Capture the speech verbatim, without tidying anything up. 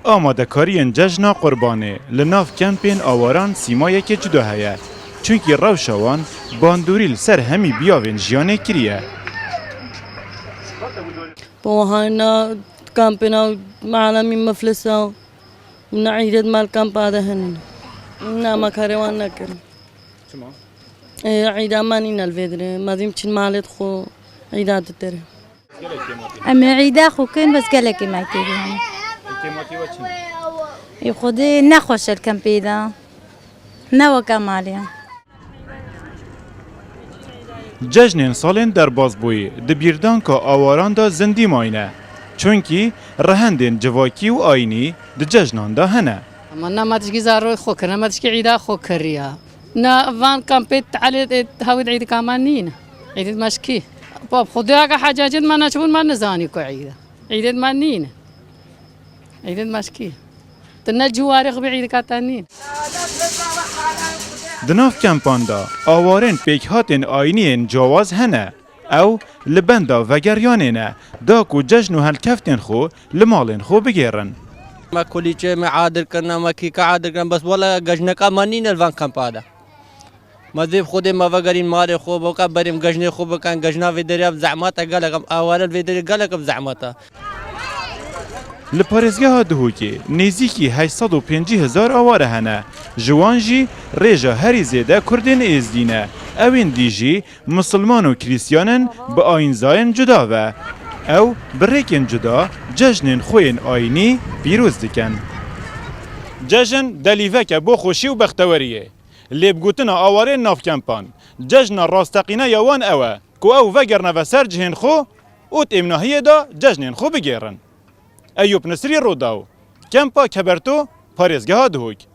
Amadekariyên Cejna Qurbanê li nav kempên awaran sîmayeke cuda heye. Çunkî rewşa wan bandorî li ser hemî biyavên jiyanê kiriye. Bi wahayna kampêna mealemî miflisa û ne îdê di mal kampa de hene. Ne ma karê wan nekirin. Çima? Ê, îda me nîne li vê dirê. Me dîm çin malê xwe îda ditir. Em ê îda xwe kin, bes gelekî me kiriye. Ê, Xwedê nexweş e li kempê de. Ne weke malê. Cejnên salên derbas bûyî di bîrdanka awaran de zindî mayne. Çunkî rehendên civakî û ayînî di cejnan de hene. Ama nema tişkî zarokê xwe kir, nema tişkî îda xwe kiriya. Na van kampê tealê hawî îdî kama nîne. Îdî meşkî. Bab, Xwedê aga hecacê me neçibûn, me nizanî ku îda. Îdê me nîne. Îdê meşkî. Tu ne ciwarê xwe bî îdî kata nîn. Di nav kempan de awarên pêkhatên ayîniyên cawaz hene. Ew li benda vegeriyanê ne, da ku cejn û helkeftên xwe li malên xwe bigêrin. Me kulîçê me adir kirine, me kîka adir kirine, bes wele gejneka me nîne li van kampa de. Me dê bi Xwedê me vegerîn malê xwe, boka berîm gejnê xwe bikin, gejna vê derê ev zehmet e, gelek em aware li vê derê gelek ev zehmet e. Li parêzgeha Duhokê nêzîkî heşt sed û pêncî hezar aware hene. Ji wan jî rêja herî zêde Kurdên Êzdî ne. Ewên dî jî Misilman û Krîstiyan in bi ayînzayên cuda ve. Ew bi rêkên cuda cejnên xwe yên ayînî pîroz dikin. Cejn delîveke bo xweşî û bexteweriyê. Lê bi gotina awarên nav kempan, cejna rasteqîne ya wan ew e ku ew vegerine ve ser cihên xwe û di êmnahiyê de cejnên xwe bigêrin. Eyûp Nisrî, Rûdaw, Kempa Keberto, Parêzgeha Duhok.